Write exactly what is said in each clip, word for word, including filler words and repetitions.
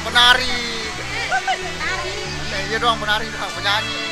Penari. Eh, iya dong, penari dong, penyanyi.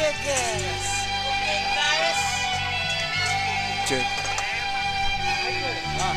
Guys. Oke, guys. Cek. Nah.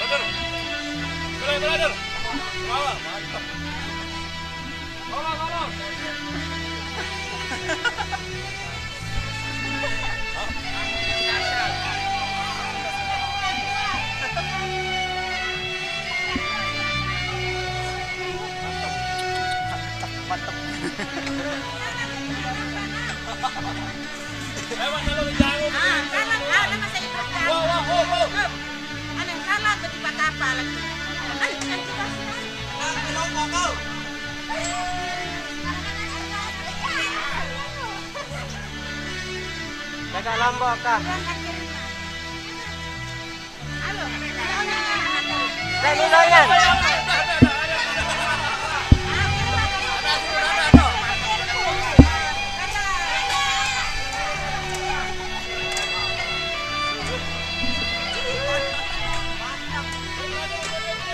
Brother. Brother, brother. Bawa, mantap. Bawa, bawa. Mantap. Lewat kalau jauh. Ah, kanan, ah, nama saya Ibrahim. Wah, wah, wah, wah. Aneh kanan, betul apa lagi? Ay, yang jelas. Jaga lambok kah? Halo. Halo.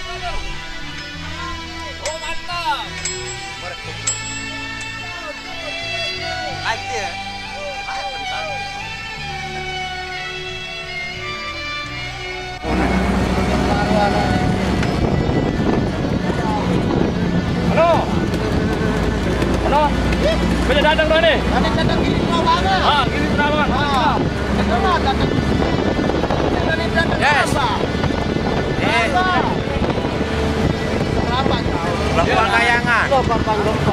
Halo. Oh, mantap. Naik dia. Halo. Halo. Boleh datang dah ni. Ada datang gini, Pak. Ah, gini, Pak. Ah. Yes. Eh. Labuhan Kayangan. Labuhan Kayangan.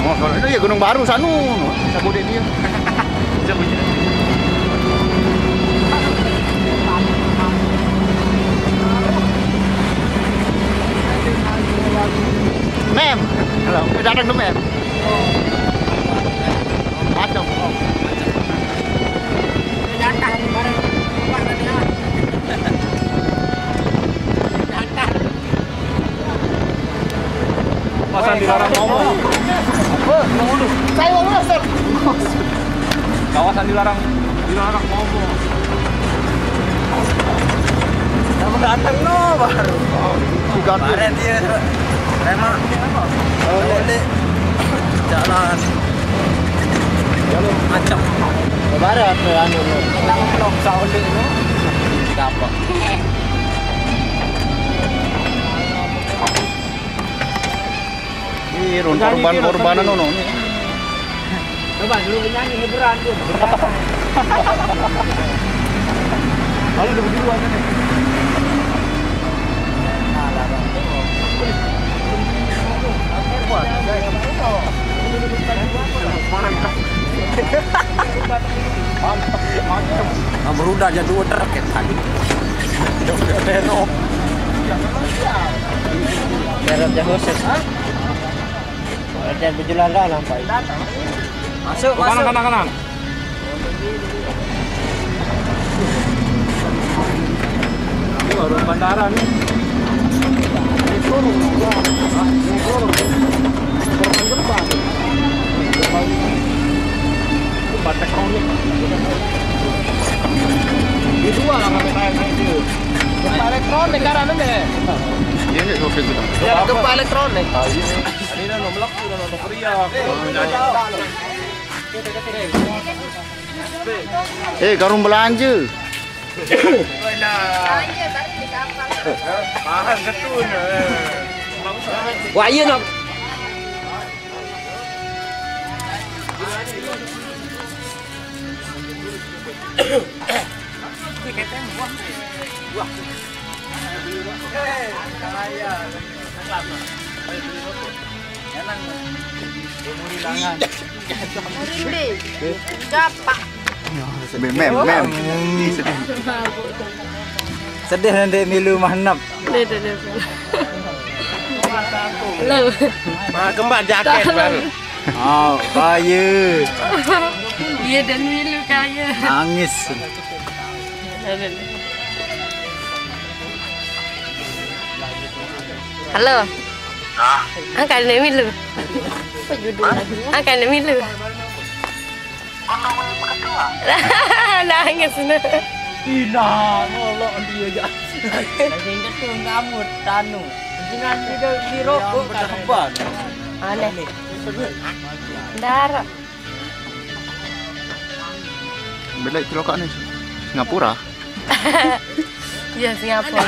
Oh, kalau itu ya Gunung Baru sanu, bisa gede dia. Bisa gede. Mem, kalau datang tuh Mem. Macam. Datang bareng keluar tadi, ah. Datang. Kawasan dilarang ngomong. Saya ngomong, Ustaz. Kawasan dilarang, dilarang ngomong. Kamu datang no baru. Bukan. Kemarin dia, Rema. Oh, iya. Jalan. Jalan. Macam. Baru apa anu no? Kita ngomong, Saudi no. Di kapal. Ini run korban-korbanan ono nih. Coba dulu penyanyi hiburan dia. Lalu dulu dulu aja nih. Mantap. Mantap, mantap. Nah, berudah aja dua truk ya tadi. Terop. Terop yang khusus. Ada berjalan dah nampak. Masuk, kanan, masuk. Kanan, kanan. Ini baru bandara nih. Ini turun, ya. Hah? Ini turun. Turun jembatan. Itu batek kronik. Dijual lah sampai saya itu. Gempa elektronik karena deh. Iya, iya, oke, sudah. Ya, gempa elektronik. Ah, iya. Ini udah nomlok, udah nonton pria. Eh, udah. Eh, karung belanja. Wah, iya, Nok. Beli. Gapak. Mem, mem, mem. Sedih nanti milu mahnap. Deh, deh, deh. Halo. Wah, kembang jaket baru. Oh, kaya. Iya, dan milu kaya. Nangis. Halo. Angkat ni milu. Apa judul lagi? Angkat ni milu. Nangis ni. Ina, ngolok dia aja. Lagi ketung kamu, Tanu. Jangan tidak di rokok, kamu. Aneh. Darah. Belai celokak ni. Singapura. Ya, Singapura.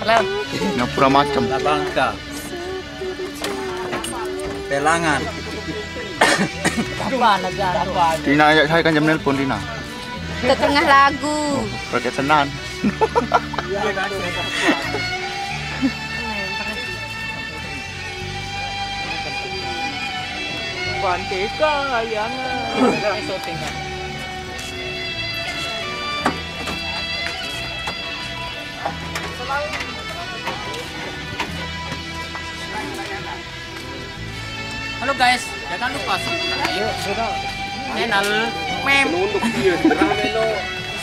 Halo. Singapura macam. Labangka. Pelangan. Apa negara? Tina ajak saya kan jam nelpon Tina. Ke tengah lagu. Pakai senan. Banteka yang. Halo guys, jangan lupa subscribe channel Mem.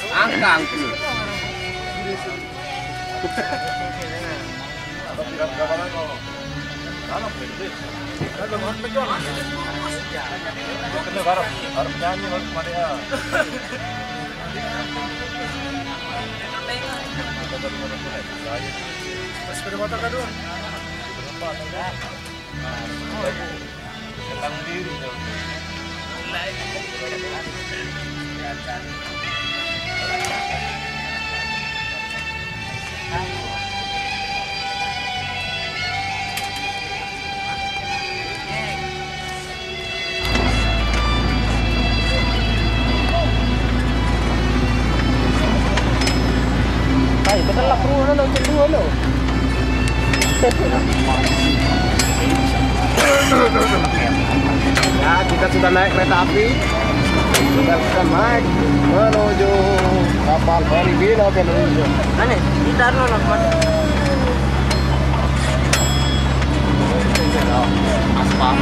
Angkang. Sepeda motor kan, Dun? Hai, betul lah, bro, lo, lo, lo. Ya, kita sudah naik kereta api. Tinggal kita naik menuju kapal feri Bina Indonesia. Mana? Ditaruh lah, Mas. Aspal.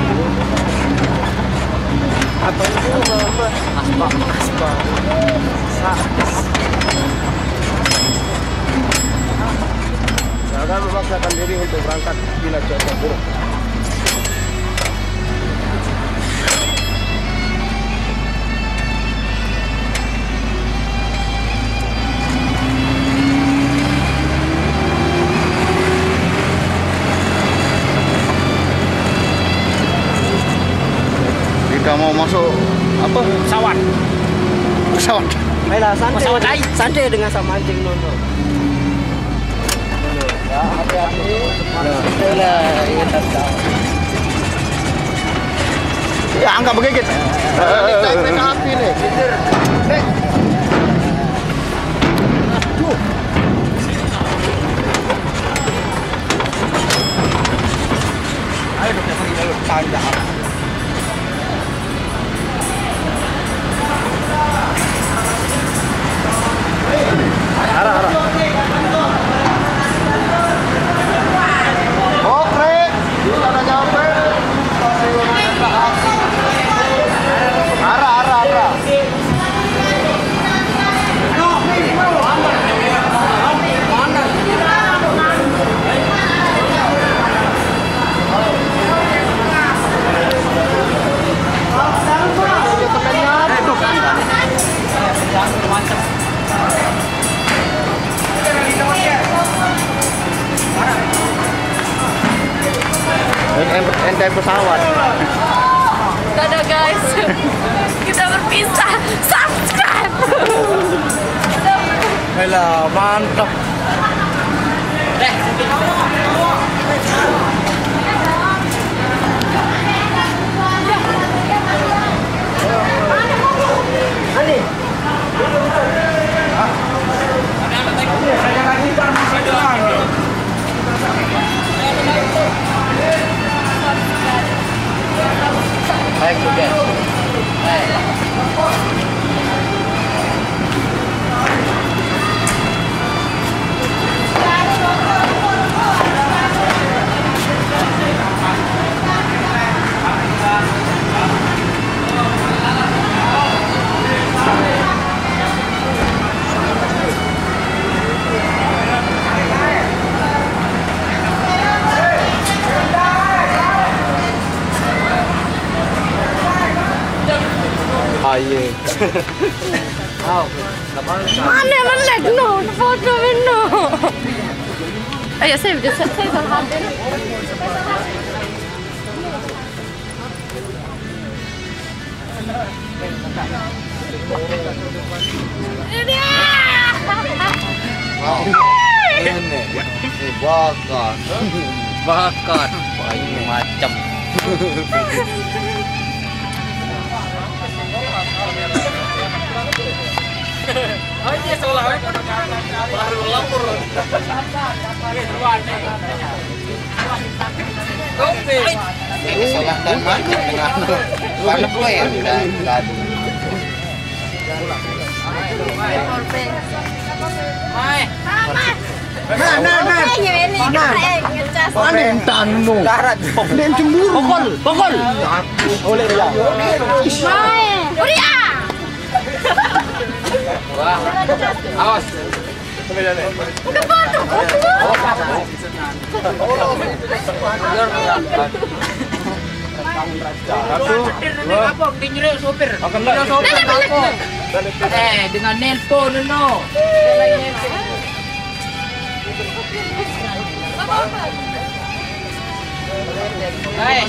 Apa itu, Mas? Aspal, aspal. Sa- Gagal memaksakan diri untuk berangkat bila cuaca buruk. Kita mau masuk apa? Pesawat. Pesawat. Baiklah, santai. Pesawat lain. Santai dengan sama anjing nonton. Ya, hati-hati. Nah. Itulah, iya, tak tahu. Ya, angkat begigit. Ini kereta api ni. Ayo, tanjak. Arah, arah. Oke, kita udah nyampe stasiun kereta api. Arah, arah, arah. Enteng pesawat. Dadah guys. Kita berpisah. Subscribe. Lah, mantap. Ah, iya. Wow, mana mana no foto no. Ayo, saya udah saya, saya salah ambil. Ini. Wow. Ini. Ini bakar. Bakar. Wah, ini macam. Oh, iya, seolah baru lapor. Iya, duluan nih. Salah dan mantap dengan panas gue ya, dan tadi. Nah, nah, nah. Nah. Mana yang tanu? Darat. Dia cemburu. Pokol, pokol. Oleh dia. Mai. Uria. Wah. Awas. Udah bantu. Satu, dua. Apa? Nyinyirik sopir. Nyinyirik sopir, apa? Eh, dengan nelpon, no. Eh.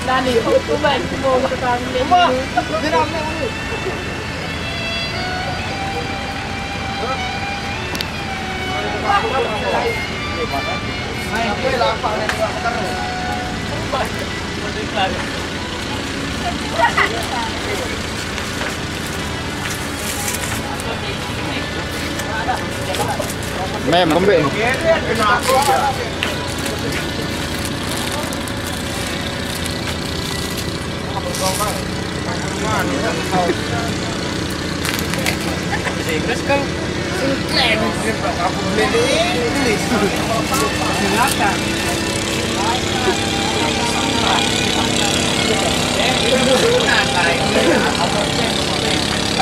Dani, hukuman, hukuman, hukuman. Mem, kembali. Bahasa Inggris kan? Inggris. Aku beli di Inggris. Silakan.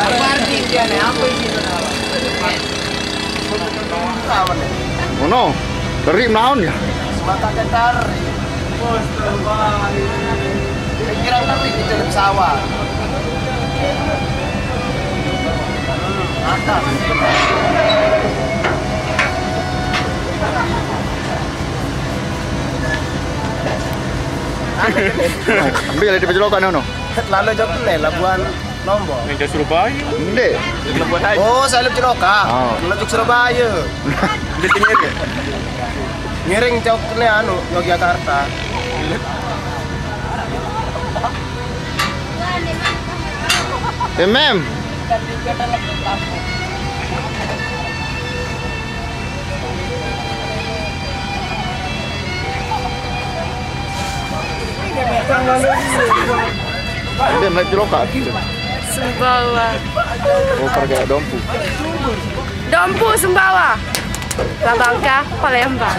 Apa arti dia nih? Apa isi itu? Ngono. Terik melaun ya? Semata tetar. Pikiran terik di dalam sawah. Hmm, atas. Ambil di pejelokan ngono. Lalu jok ne Labuan Lombok. Yang jauh Surabaya. Ndek. Oh, saya lebih Ciloka. Oh. Menuju Surabaya. Di pinggir ya? Ngiring cok ne anu, Yogyakarta. Emem. Dia naik Ciloka. Sumbawa. Oh, pergi Dompu. Dompu, Sumbawa. Labangka, Palembang.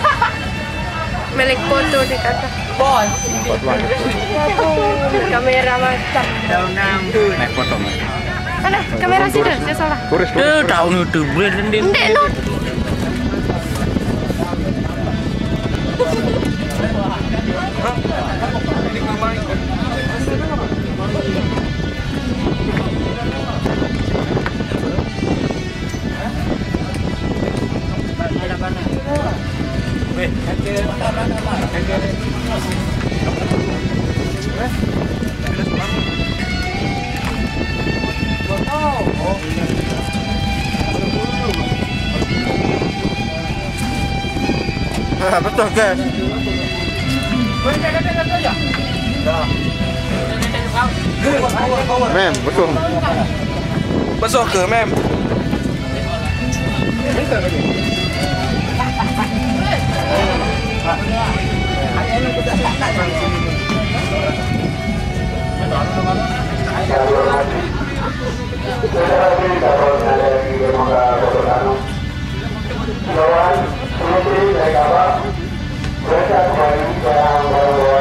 Milik foto di kata. Bos. Kamera mantap. Naik foto, Mas. Mana? Kamera sini, saya salah. Turis, turis, turis. Tahu YouTube, boleh sendiri. Ndek, no. Betul ke? Mem, betul. Betul ke, Mem?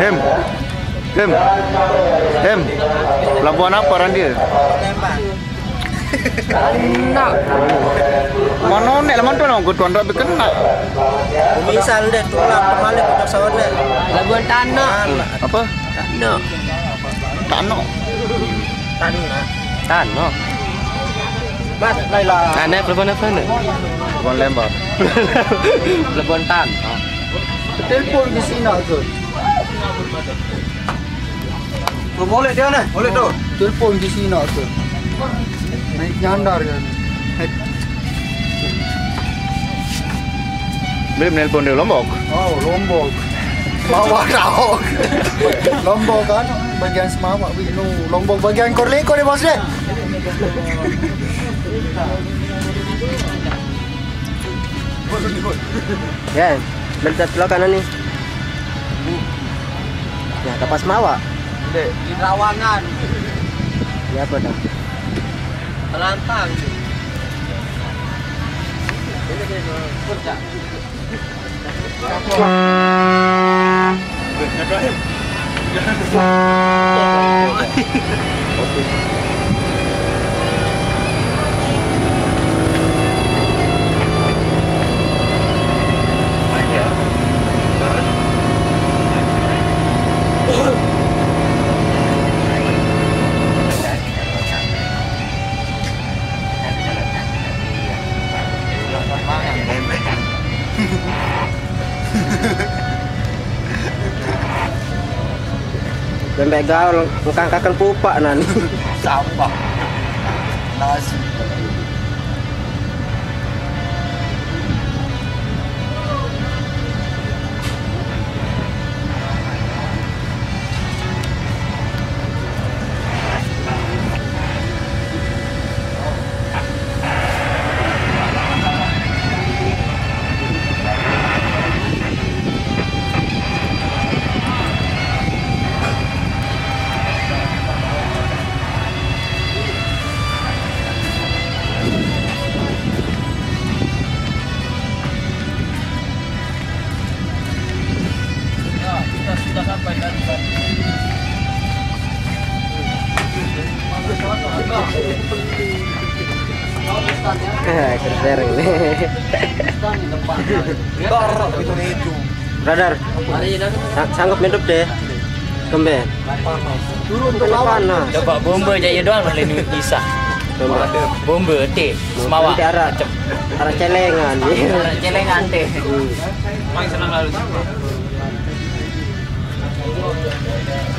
Hem. Hem. Hem. Pelabuhan apa, Randir? Kena. Mana nek lah mantu nak tuan rak kena. Misal deh, tulak kembali ke sana. Labuan Tanah. Apa? Tanah. Tanah. Tanah. Tanah. Mas, Laila. Aneh, pelabuhan apa ni? Pelabuhan Lembang. Pelabuhan Tanah. Telepon di sini tu. Tuh, boleh dia nih, boleh tuh. Telepon di sini tu. Naik nyandar ya. Beli menelpon di Lombok. Oh, Lombok. Bawa tahu. Lombok kan bagian Semawa, wi, nu. Lombok bagian Korleko deh, Bos deh. Ya, bentar, sebelah kanan nih. Ya, kapas mawa. Dek, di Rawangan. Ya, apa dah? Telantang. Ini dia, kerja. Bembek gaul, engkang kaken pupak nan. Sampah. Nasi. Ya, kita sudah sampai tadi, Pak. Kerja ini. Brother, sa- sanggup hidup deh. Kembe. Turun ke bawah. Panas. Coba bombe aja ya doang, lain bisa. Bombe. Bombe, teh. Semawa. Nanti arah, arah celengan. Arah celengan, teh.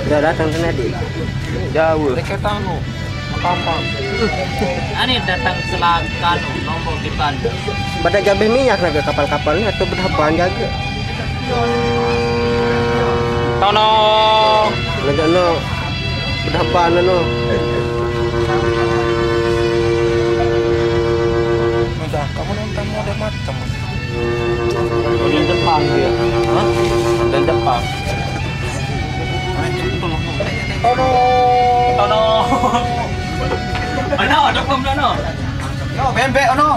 Udah datang sana, Dik. Jauh. Dekat anu. Makampang. Ani datang selakan nombor di Bandung. Pada gabeh minyak naga kapal-kapalnya atau berhaban jaga. Tono. Naga no berhaban no. Udah, kamu nonton mode macam. Model Jepang dia. Hah? Model Jepang. Tono. Tono. Ano, ada pun Tono. Yo, bembek ono.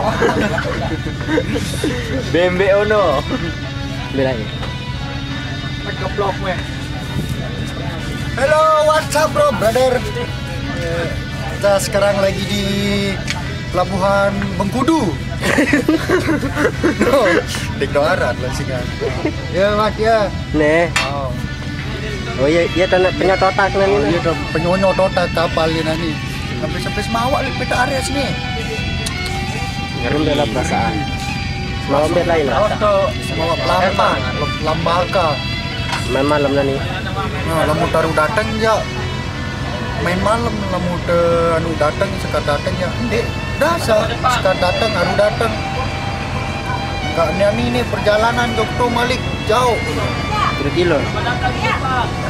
Bembek ono. Belain. Keplok weh. Hello, what's up, bro, brother? Eh, kita sekarang lagi di Pelabuhan Bengkudu. No, dek doaran lah sih kan. Ya, Mas, ya. Nih. Oh. Oh iya, iya, tanah penyototak nani. Oh, iya, tuh, penyonyot otak kapal ini nani. Sampai-sampai semawak lek peta area sini. Ngerti lah perasaan. Semalam bet lain lah. Oto, semawak lambang, lambaka. Main malam nani. Nah, lamun taruh datang ya. Main malam, lamun te anu datang, sekat datang ya. Dek, dasar sekat datang, anu datang. Kak nian ini perjalanan Jogto malik. Jauh. Kilo-kilo.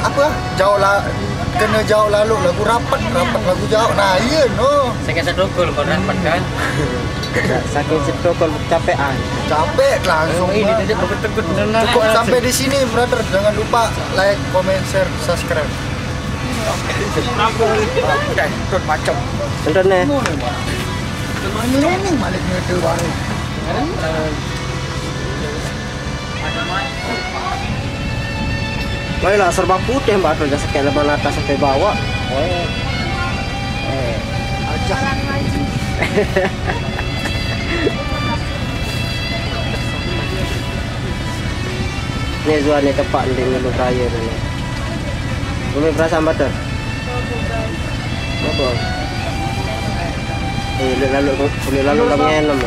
Apa? Jauh lah. Kena jauh lalu lagu rapat, rapat lagu jauh. Nah, iya no. Saya kata dukul kau rapat kan. Saking sedokol capean. Capek langsung. Oh, ini dia betul-betul. Cukup sampai di sini, brother. Jangan lupa like, comment, share, subscribe. Udah, ikut macam. Enten nih. Ini balik ke warung. Baiklah, serba putih, Mbak, tuh, dah sekali mana atas sampai bawah. Oh. Eh. Aja. Ni Zuan ni tempat ni dulu kaya tu ni. Boleh perasaan betul. Apa? Eh, boleh lalu, boleh lalu dalam ngelem.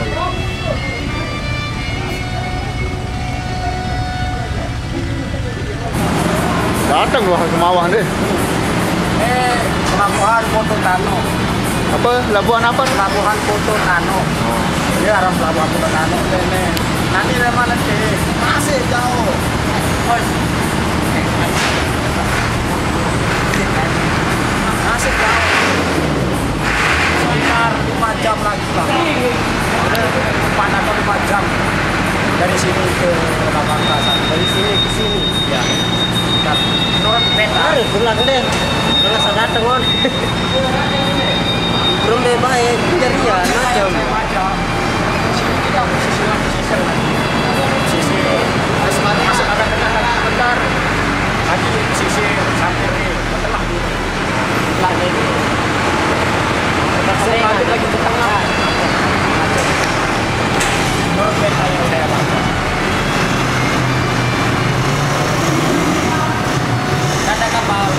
Datang wah ke mawah deh. Eh, pelabuhan Koto Tano. Apa? Labuan apa? Pelabuhan Koto Tano. Oh. Ini arah pelabuhan Koto Tano deh, nih. Nanti dari mana sih? Masih jauh. Bos. Masih jauh. Sekitar lima jam lagi lah. Empat atau lima jam dari sini ke Labangka sana. Dari sini ke sini. Ya. Sekitar, menurut peta. Hari pulang deh. Kalau saya datang on. Belum baik, jadi ya macam. Sini kita sisi, sisi, sisi. Masuk, masuk, agak tengah lagi sebentar. Lagi sisi samping ni. Tengah dulu. Lanjut lagi ke tengah. Ada kapal.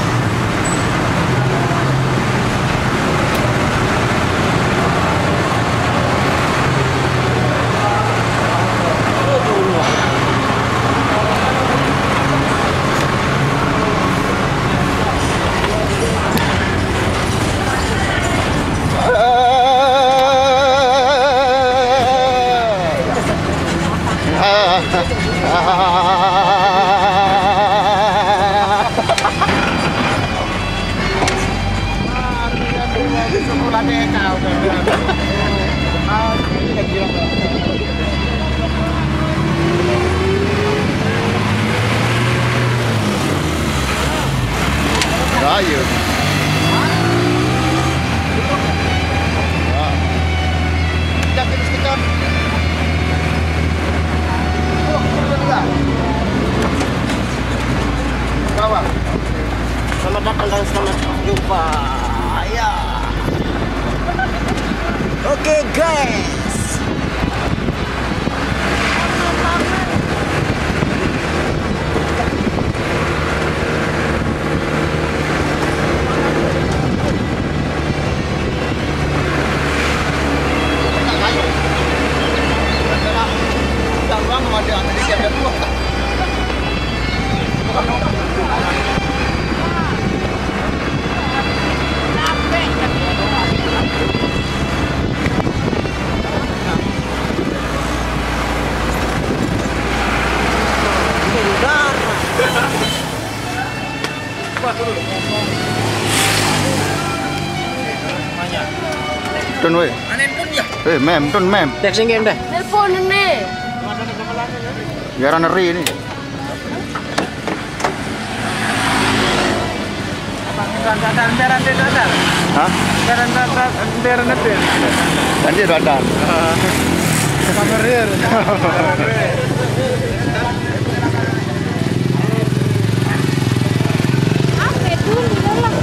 Raya. Selamat datang dan selamat jumpa. Ya. Oke, guys. Tun weh. Eh, mem, tun mem. Text game dah. Telepon ni. Biar neri ni. Hah? Nanti datang. Kamerir. Apa itu? Di dalam.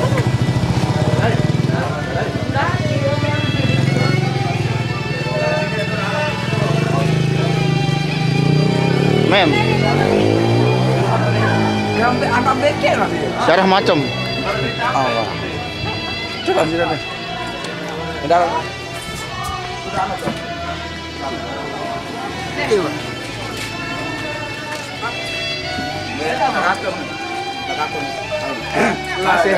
Mem. Yang be-, anak beke lah dia. Syarah macam. Allah. Coba sini deh. Udah. Iya, Pak. Masih.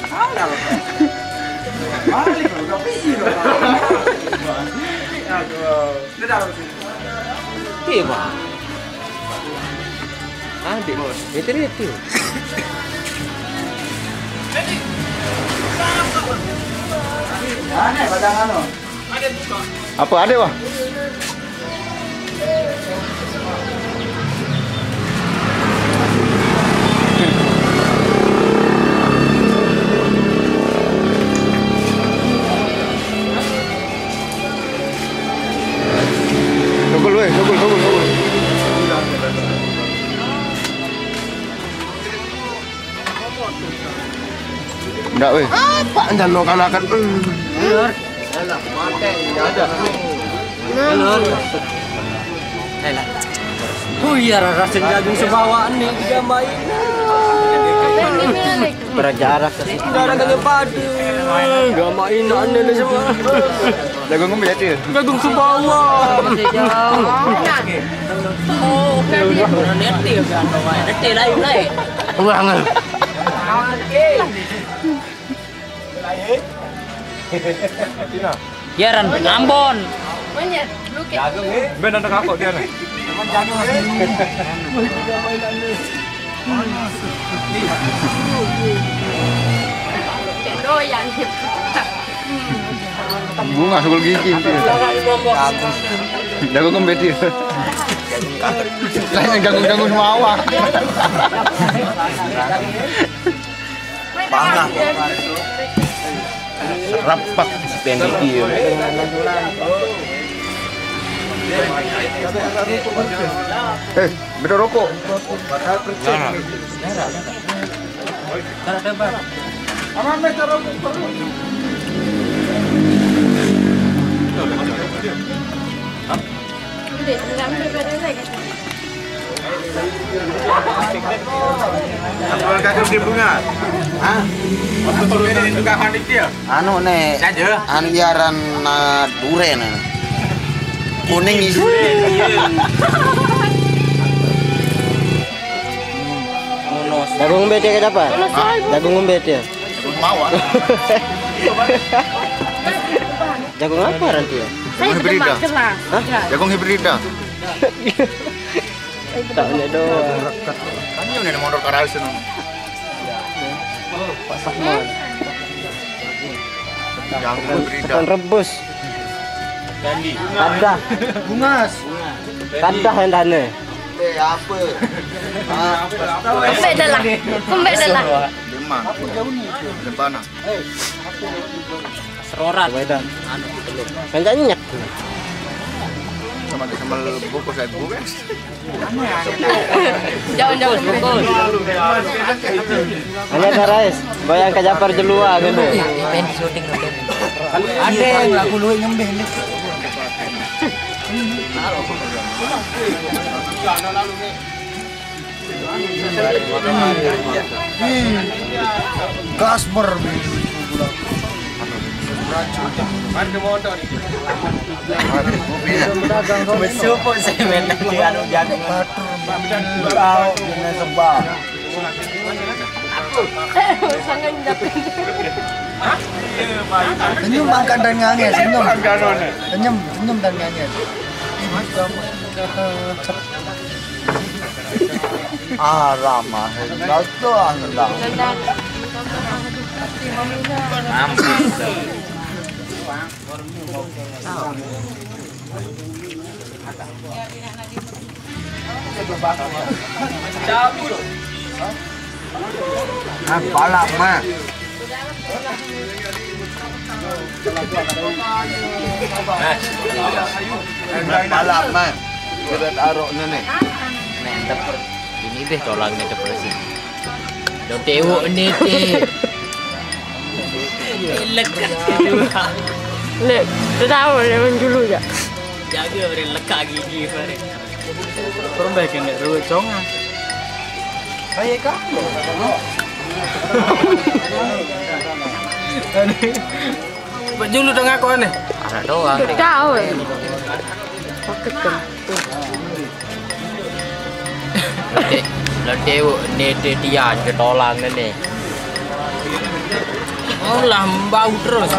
Salah, Pak. Balik, Pak. Udah pergi, Pak. Aduh. Ini dalam sini. Iya, Pak. Adik. Itu dia tuh. Apa ada, wah? Togol, weh, togol, togol, togol. Ndak, weh. Apa anda no kanakan? Lur. Lur. Eh, lah. Oh iya, rasa jagung sebawaan nih, dia main. Berjarak ke situ. Darah kagak padu. Gak main aneh deh semua. Jagung ngombe ya, Til? Jagung sebawa. Wah, nggak. Tina. Ya, Ran, Ambon. Mana? Lukis. Ben, ada kakak dia nih. Doyan. Bunga sukul gigi. Jagung. Jagung kempet dia. Lain jagung-jagung semua. Parah. Serepak si Pendi dia. Eh, beda rokok. Keluarga Kevin Bunga. Hah? Waktu turun dari tukang panik dia. Anu, Nek. Saja. Anu, iaran, eh, duren, anu. Kuning isi. Jagung bete ke apa? Jagung bete. Mawar. Jagung apa nanti ya? Jagung hibrida. Hah? Jagung hibrida. Taunya doang. Kan ini udah motor karaoke no. Pak Sahman. Jagung hibrida. Ikan rebus. Ada. Bungas. Ada yang tane. Eh, apa? Ah, kembek dah lah. Kembek dah lah. Demam. Demam panas. Serorat. Anu, belum. Kan nyak. Sama, sama bungkus saya bungkus. Jauh, jauh. Hanya tarais, bayang ke Japar jelua gitu. Pen syuting. Ada yang laku luwih ngembih nih. Gasper. Mari ke motor. Besok saya main di anu jagung. Batur. Tahu dengan sebab. Senyum angkat dan ngangis, senyum. Senyum, senyum dan ngangis. Ah, ramah. Enggak tuh, enggak. Mampus. Ah, balap, mah. Nah, balap, mah. Kita taruh ni, ni. Nih, dep-, ini deh tolak ni depresi. Dah tengok ni, ti. Lekat kedua. Lek, tu tahu dia main dulu je. Jaga beri lekak gigi beri. Kurang baik yang dua congan. Baik kah? Buat dulu tengah kau ni. Ada doang. Tahu, eh. Pakai kan. Letik, letik, ni dia, dia tolak ni. Oh lah, bau terus.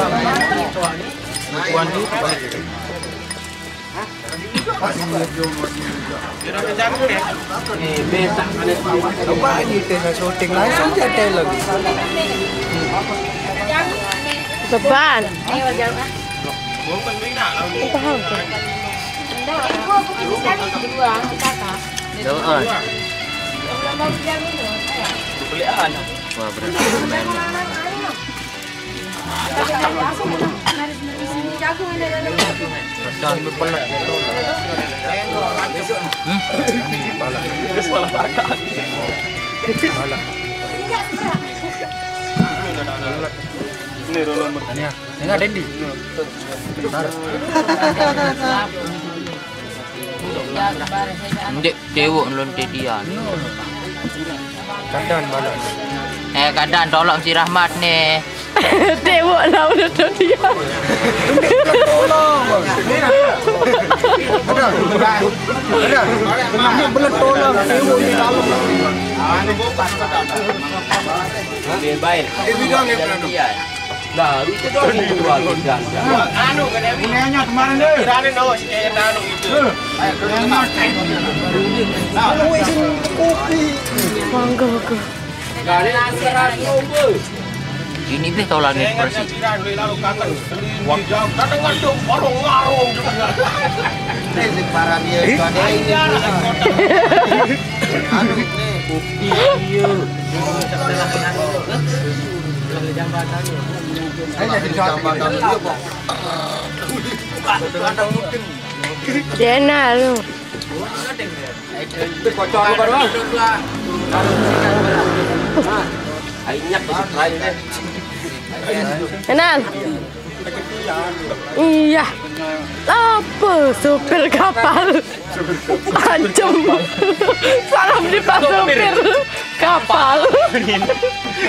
Tuan tu. Coba ini tes syuting langsung dia tag lagi. Beban. Itu hal. Doa. Wah, berarti. Ini Roland. Tengah Dendi. Ndek cewek ngelonte dia. Kadang balon. Eh, kadang tolong si Rahmat nih. Tengok lah udah tu dia. Tolong. Ada. Ada. Ini belet tolong. Tengok di dalam. Baik. Ini dong yang pernah. Nah, itu dong yang jual. Anu, kan, ini hanya kemarin deh. Kirain dong, si Yayat anu itu. Nah, kopi. Mangga, mangga. Ini deh tolak nih, persi. Ini si parah dia, ada ini. Anu, nih. Iya. Saya jadi jambatan dia, Pak. Dia nah lu. Itu kocok lu, Bang. Airnya masih lain deh. Kenal? Iya. Apa supir kapal? Ancem. Salam di Pak supir kapal.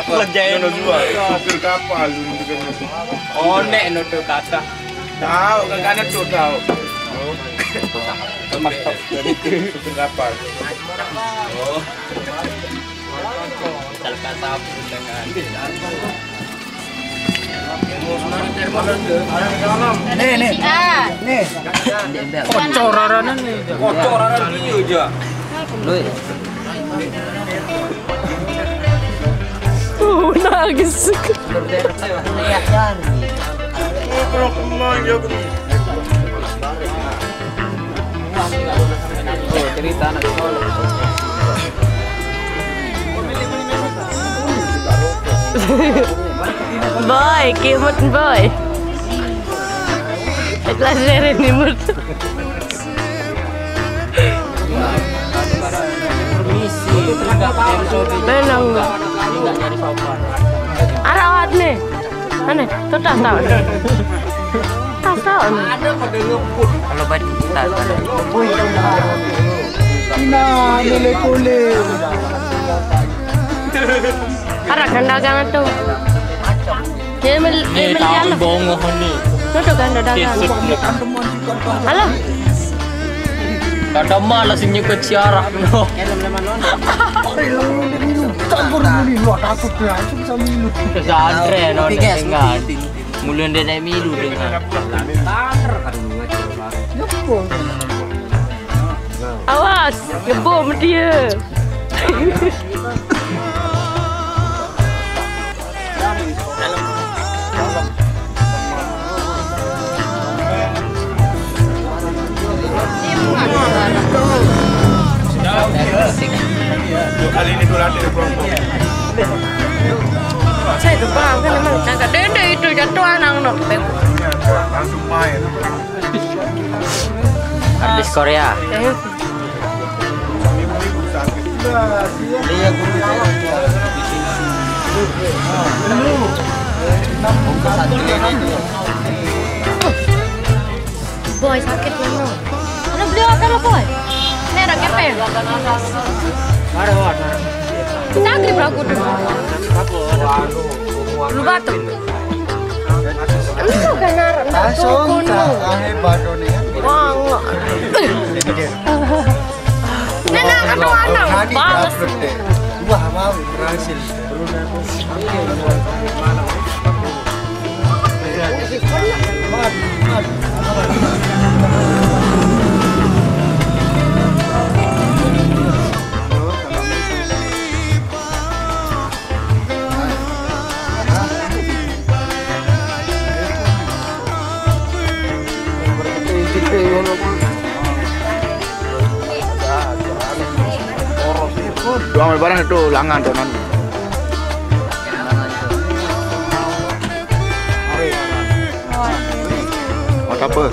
Lejai no dua. Supir kapal. Onek no tuh kata. Tahu, kan ada tuh tahu. Supir kapal. Oh. Salah kata apa dengan. Nih, nih. Ah. Nih. Kocor aranan nih. Kocor aranan dia aja. Lui. Uh, nangis. Kalau kemana ya, Oh, cerita anak sekolah. Boy, kimut boy. Kelas dari ini mut. Permisi. Tenang. Arawat nih. Aneh, tuh tas tahu. Tas tahu nih. Kalau baju tas tahu. Nah, boleh boleh. Arah ganda ganda tuh. Dia mel, dia mel. Bongo nih. Tuh tuh ganda ganda. Halo. Kada malas nyuka ciara no. Campur ini luar takut ya, langsung bisa minum. Pesantren no dengan. Mulai dia naik milu dengan. Awas, ngebom dia. Saya tuh bang, kan memang cakap dede itu jatuh anak no. Langsung main. Artis Korea. Eh. Boy, sakit mana? Mana beliau akan apa, boy? Ini ada kepeng. Sakit beraku tuh. Lu batuk. Lu kan narang. Langsung, ah, hebat, Doni, kan? Wah, enggak. Nenek, aduh, anak. Balas. Wah, mau berhasil. Madu, madu. Jual barang itu langan tuh non. Buat apa?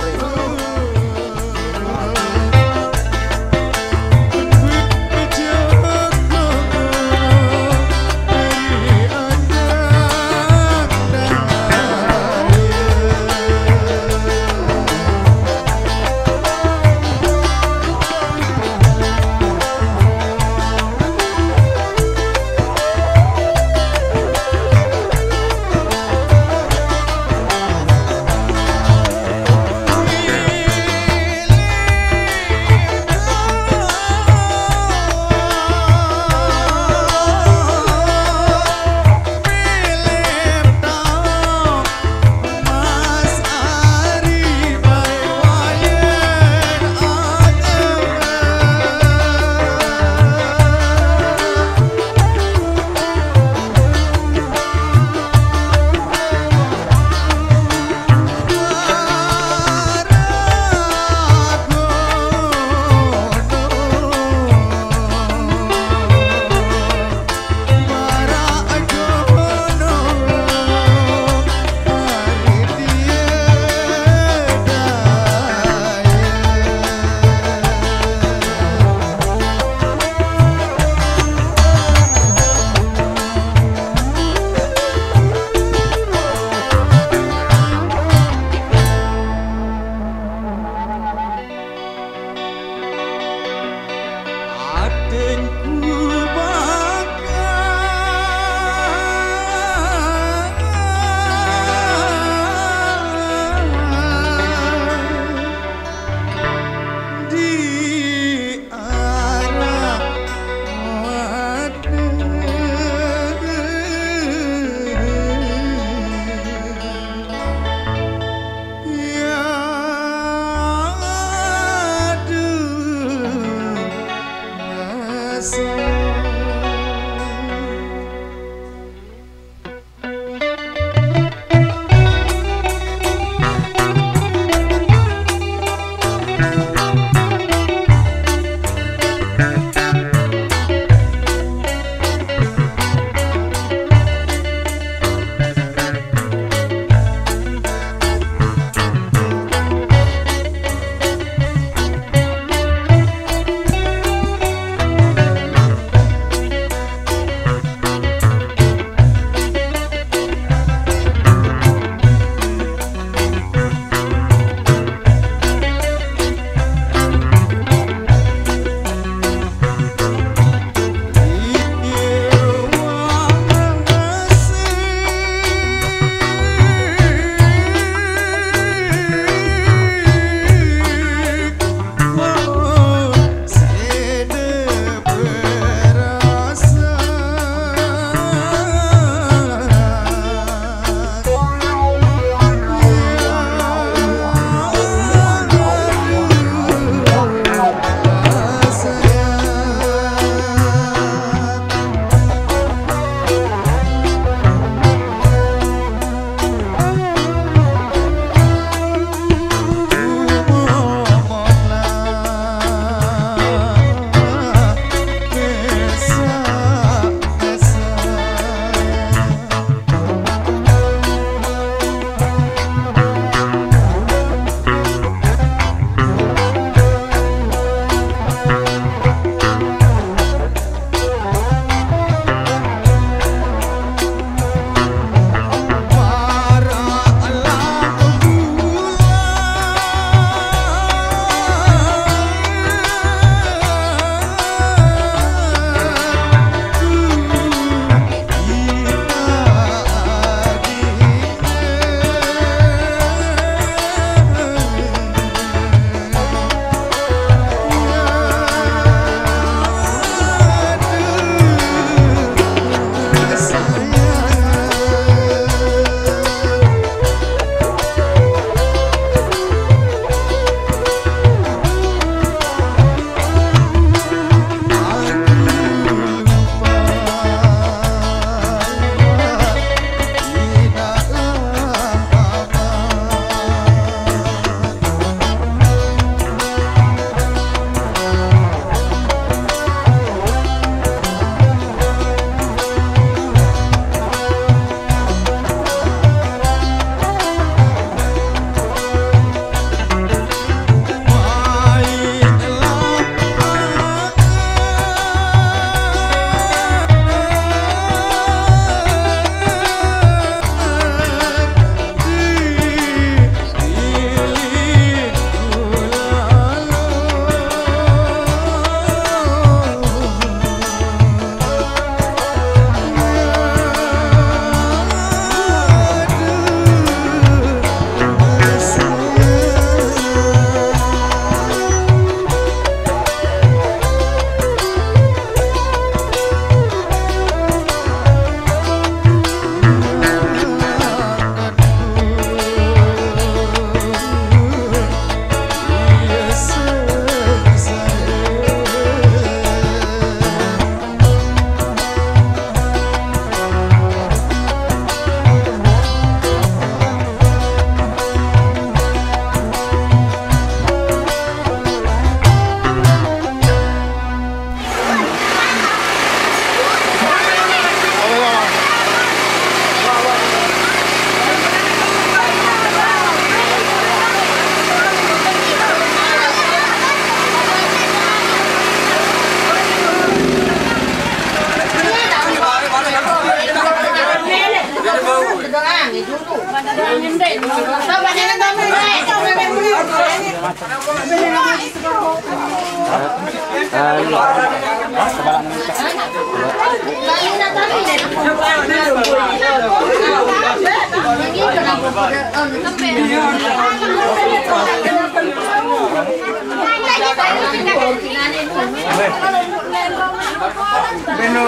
Beno,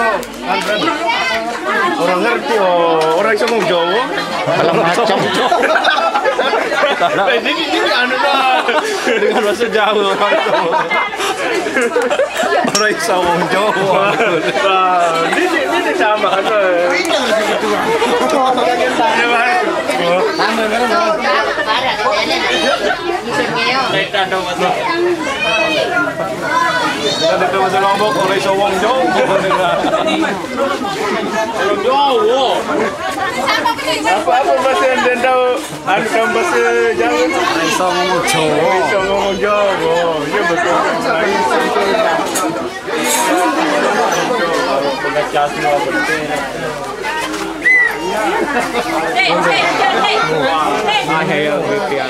orang ngerti, oh, orang iso ngomong Jawa. Kalau macam. Eh, ini, ini anu dah. Dengan bahasa Jawa. Orang iso ngomong Jawa. Wah, ini, ini sama anu. Iya, Bang. Sama, Bang. Kita ada bahasa Lombok, orang iso ngomong Jawa. Orang Jawa. Apa, apa bahasa yang dia tahu? Anu kan bahasa Jawa. Iso ngomong Jawa. Iso ngomong Jawa. Iya betul. Nah, itu, itu. Penegasno penting. Ah, ya, ya, ya.